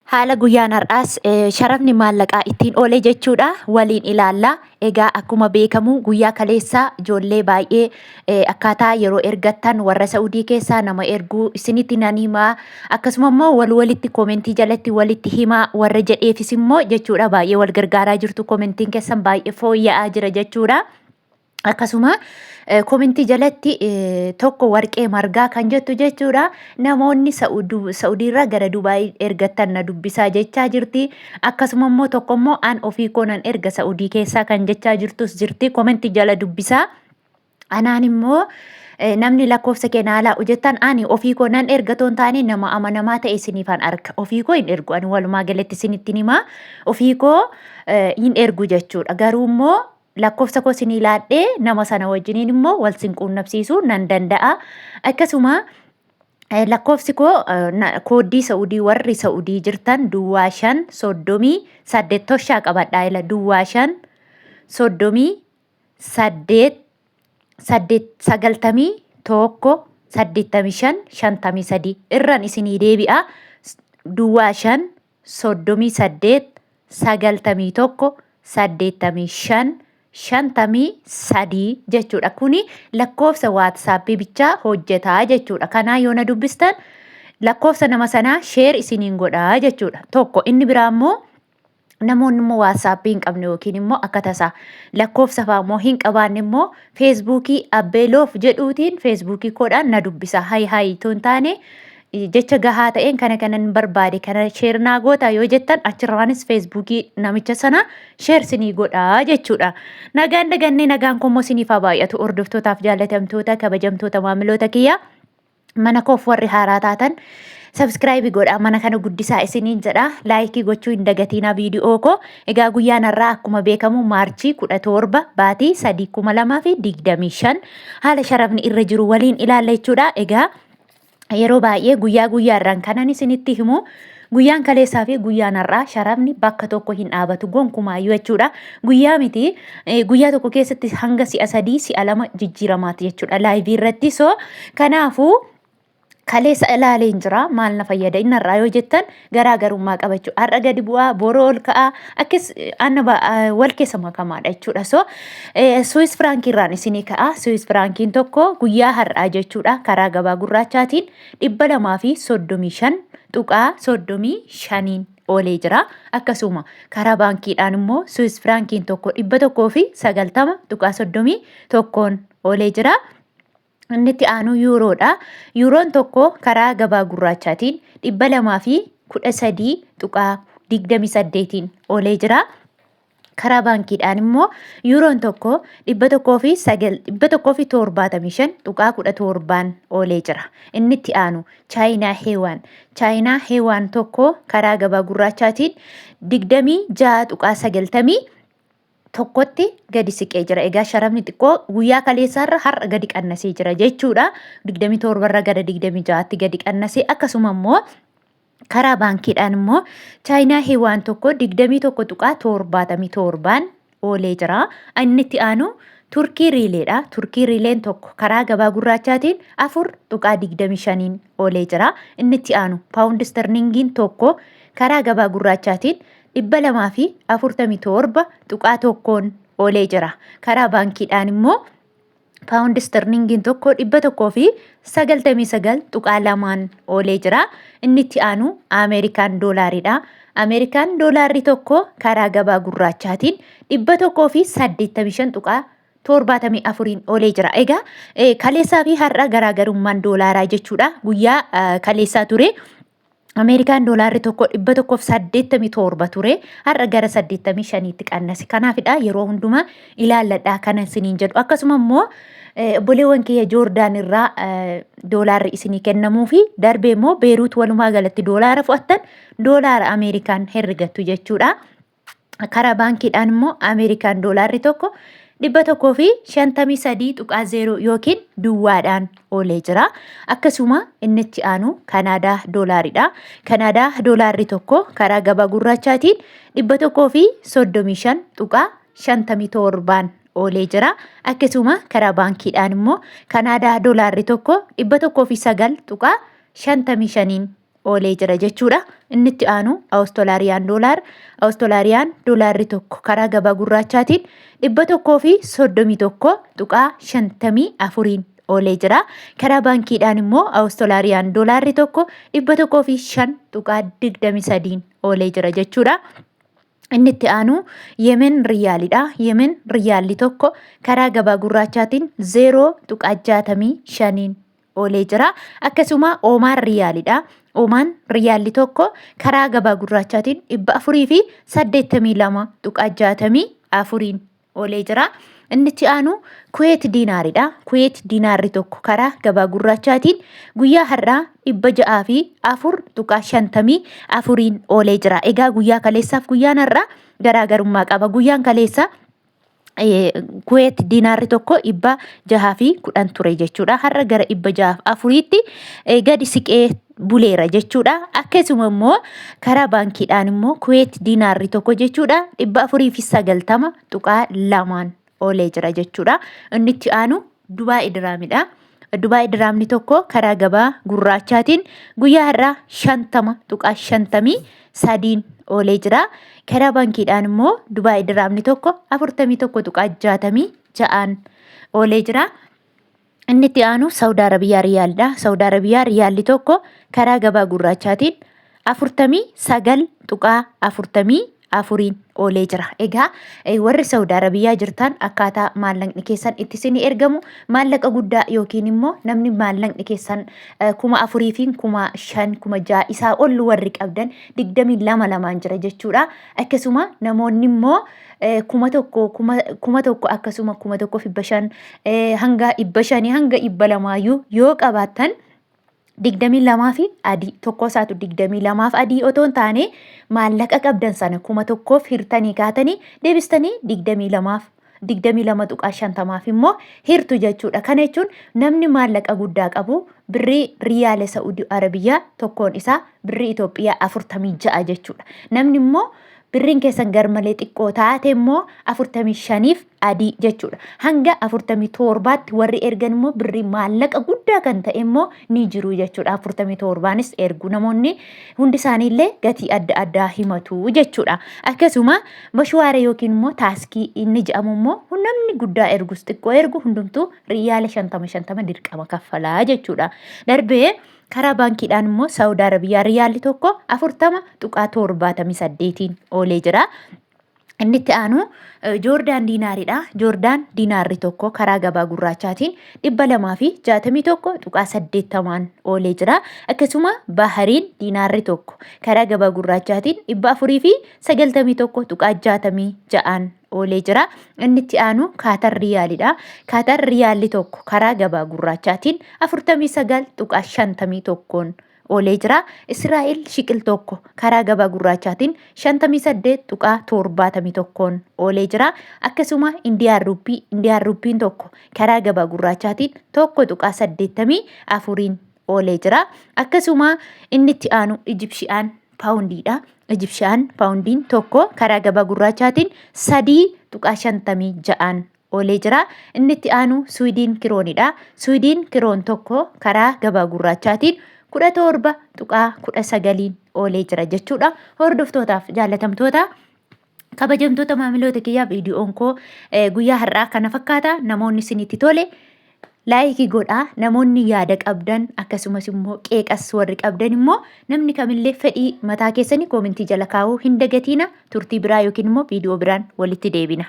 Haala guyyaan har'aas sharafni maallaqaa ittiin oole jechuudha waliin ilaalla. Egaa akkuma beekamu guyyaa kaleessaa ijoollee baay'ee akkaataa yeroo ergattan warra Sa'udii keessaa nama erguu isinitti nan himaa. Akkasuma immoo wal walitti koomentii jalatti walitti himaa warra jedheefis immoo jechuudha baay'ee wal gargaaraa jirtu, koomentiin keessan baay'ee fooyya'aa jira jechuudha. Akkasuma komentii jalatti tokko warqee margaa kan jettu jechuudha. Namoonni Sa'udiirraa gara Dubaay ergattan na dubbisaa jechaa jirti. Akkasuma immoo tokko immoo an ofii koo nan erga Sa'udii keessaa kan jechaa jirtus jirti. Komentii jala dubbisaa. Anaan immoo namni lakkoofsa kee naa laa'u jettan, ani ofii koo nan erga otoo hin taane nama amanamaa ta'e isiniifan arga. Ofii koo hin ergu, ani walumaa galatti isinitti himaa. Ofii koo hin ergu jechuudha. Garuu immoo lakkoofsa koo isinii laadhee nama sana wajjiniin immoo wal sin quunnamsiisuu nan danda'a. Akkasuma lakkoofsi koo kooddii Sa'udii, warri Sa'udii jirtan, 0538 toshaa qabadhaa ila, 0538 8 91 85 53. Irran isinii deebi'a, 0538 91 85 53 jechuudha. Kuni lakkoofsa WhatsAppii bichaa hojjetaa jechuudha. Kanaa yoo na dubbistan lakkoofsa nama sanaa share isiniin godhaa jechuudha. Tokko inni biraa immoo namoonni immoo WhatsAppii hin qabne yookiin immoo akka tasaa lakkoofsa fa'aa immoo hin qabaanne immoo Feesbuukii Abbeeloof jedhuutiin Feesbuukii koodhaan na dubbisa. Hi hi itoo hin taane jecha gahaa ta'een kana kanan barbaade kana share naa goota yoo jettan, achirraanis Feesbuukii namicha sana share sinii godhaa jechuudha. Nagaan dagannee nagaan kommoo siniif haa baay'atu, hordoftootaaf jaallatamtoota kabajamtoota maamiloota kiyya. Mana koof warri haaraa taatan subscribe godhaa, mana kana guddisaa isiniin jedha. Like gochuu hin dagatiinaa viidiyoo koo. Egaa guyyaan har'aa akkuma beekamu Maarchii 17, baatii 3, 2025 haala sharafni irra jiru waliin ilaalla jechuudha. Egaa yeroo baay'ee guyyaa guyyaarraan kanan isinitti himu, guyyaan kaleessaa fi guyyaan har'aa sharafni bakka tokko hin dhaabatu gonkumaayyuu jechuudha. Guyyaa miti, guyyaa tokko keessatti hanga si'a sadii si'a lama jijjiiramaati jechuudha live irratti. So kanaafuu kaleessa ilaaleen jira, maal na fayyada inni har'aa yoo jettan, garaagarummaa qabachuu, har'a gadi bu'aa, boroo ol ka'aa, akkas anna wal keessa makamaadha jechuudha. So Swiss firaankii irraan isinii ka'a. Swiss firaankiin tokko guyyaa har'aa jechuudha karaa gabaa gurraachaatiin 235.35n oolee jira. Akkasuma karaa baankiidhaan immoo Swiss firaankiin tokko 190.31n oolee jira. Inni itti aanu yuuroodha. Yuuroon tokko karaa gabaa gurraachaatiin 213.28n oolee jira. Karaa baankiidhaan immoo yuuroon tokko 109, 175.17n oolee jira. Inni itti aanu Chaayinaa Heewaan. Chaayinaa Heewaan tokko karaa gabaa gurraachaatiin 26.91tti gadi siqee jira. Egaa sharafni xiqqoo guyyaa kaleessaarra har'a gadi qannasee jira jechuudha. 27 irra gara 26tti gadi qannasee. Akkasuma immoo karaa baankiidhaan immoo Chaayinaa Heewaan tokko 21.77n oolee jira. Inni itti aanu Turkii Riileedha. Turkii Riileen tokko karaa gabaa gurraachaatiin 4.25n oolee jira. Inni itti aanu Paawundi Sterlingiin tokko karaa gabaa gurraachaatiin 247.1n oolee jira. Karaa baankiidhaan immoo Paawundi Sterlingiin tokko 199.2n oolee jira. Inni itti aanu Ameerikaan doolaariidha. Ameerikaan doolaarri tokko karaa gabaa gurraachaatiin 185.74n oolee jira. Egaa kaleessaa fi har'a garaagarummaan doolaaraa jechuudha. Guyyaa kaleessaa ture. Ameerikaan doolaarri tokko 187 ture. Har'a gara 85tti qannase. Kanaafidha yeroo hundumaa ilaalladhaa kana isiniin jedhu. Akkasuma immoo obboleewwan kiyya Joordaan irraa doolaarri isinii kennamuu fi darbee immoo Beeruut walumaa galatti doolaara fudhattan doolaara Ameerikaan herregattu jechuudha. Karaa baankiidhaan immoo Ameerikaan doolaarri tokko 153.0 yookiin duwwaadhaan oolee jira. Akkasuma inni itti aanu Kanaadaa doolaaridha. Kanaadaa doolaarri tokko karaa gabaa gurraachaatiin 135.57n oolee jira. Akkasuma karaa baankiidhaan immoo Kanaadaa doolaarri tokko 109.55n oolee jira jechuudha. Inni itti aanu Awustolaariyaan doolaar. Awustolaariyaan doolaarri tokko karaa gabaa gurraachaatiin 131.54n oolee jira. Karaa baankiidhaan immoo Awustolaariyaan doolaarri tokko 105.23n oolee jira jechuudha. Inni itti aanu Yemen Riyaalidha. Yemen Riyaalli tokko karaa gabaa gurraachaatiin 0.65n oolee jira. Akkasuma Oomaan Riyaalidha. Oomaan Riyaalli tokko karaa gabaa gurraachaatiin 482.64n oolee jira. Inni itti aanu Kuweet Diinaaridha. Kuweet Diinaarri tokko karaa gabaa gurraachaatiin guyyaa har'aa 604.54n oolee jira. Egaa guyyaa kaleessaaf guyyaan har'aa garaagarummaa qaba. Guyyaan kaleessaa Kuweet diinaarri tokko 610 ture jechuudha. Har'a gara 604tti gadi siqee buleera jechuudha. Akkasuma immoo karaa baankiidhaan immoo Kuweet diinaarri tokko jechuudha 490.2n oolee jira jechuudha. Inni itti aanu Dubaay Diraamidha. Dubaay Diraamni tokko karaa gabaa gurraachaatiin guyyaa har'aa 50.53n oolee jira. Karaa baankiidhaan immoo Dubaay Diraamni tokko 41.66n oolee jira. Inni itti aanu Saawud Arabiyaa Riyaalidha. Saawud Arabiyaa Riyaalli tokko karaa gabaa gurraachaatiin 49.44n oolee jira. Egaa warri Saawud Arabiyaa jirtan akkaataa maallaqni keessan itti isinii ergamu maallaqa guddaa yookiin immoo namni maallaqni keessan 4000 fi 5000 6000 isaa ol warri qabdan 22 lamaan jira jechuudha. Akkasuma namoonni immoo 1000 1000 akkasuma 1500 hanga 500 hanga 200 yoo qabaattan 22 fi adii tokko isaatu 22 fi adii otoo hin taane maallaqa qabdan sana 1000f hirtanii kaatanii deebistanii 22 22.50f immoo hirtu jechuudha. Kana jechuun namni maallaqa guddaa qabu birrii riyaala Sa'uudii Arabiyaa tokkoon isaa birrii Itoophiyaa 46 jechuudha. Namni immoo birriin keessan garmalee xiqqoo taate immoo 45f adii jechuudha. Hanga 47tti warri ergan immoo birrii maallaqa guddaa kan ta'e immoo ni jiru jechuudha. 47nis ergu namoonni hundi isaaniillee gatii adda addaa himatu jechuudha. Akkasuma mashwaara yookiin immoo taaskii inni jedhamu immoo namni guddaa ergus xiqqoo ergu hundumtuu riyaala 50 50 dirqama kaffalaa jechuudha. Darbee karaa baankiidhaan immoo Saawud Arabiyaa riyaalli tokko 40.78n oolee jira. Inni itti aanu Joordaan diinaaridha. Joordaan diinaarri tokko karaa gabaa gurraachaatiin 261.80n oolee jira. Akkasuma Bahariin diinaarri tokko karaa gabaa gurraachaatiin 491.66n oolee jira. Inni itti aanu Kaatar Riyaalidha. Kaatar Riyaalli tokko karaa gabaa gurraachaatiin 49.51n oolee jira. Israa'el shiqil tokko karaa gabaa gurraachaatiin 58.71n oolee jira. Akkasuma Indiyaan ruppii Indiyaan ruppiin tokko karaa gabaa gurraachaatiin 1.84n oolee jira. Akkasuma inni itti aanu Ijipshiyaan paawundiidha. Ijipshiyaan paawundiin tokko karaa gabaa gurraachaatiin 3.56n oolee jira. Inni itti aanu Suwidiin kiroonidha. Suwidiin kiroon tokko karaa gabaa gurraachaatiin 17.19n oolee jira jechuudha. Hordoftootaaf jaallatamtoota kabajamtoota maamiloota kiyyaa viidiyoon koo guyyaa har'aa kana fakkaata. Namoonni isinitti tole laayikii godhaa. Namoonni yaada qabdan akkasumas immoo qeeqas warri qabdan immoo namni kamillee fedhii mataa keessanii koomentii jala kaa'uu hin dagatiina. Turtii biraa yookiin immoo viidiyoo biraan walitti deebina.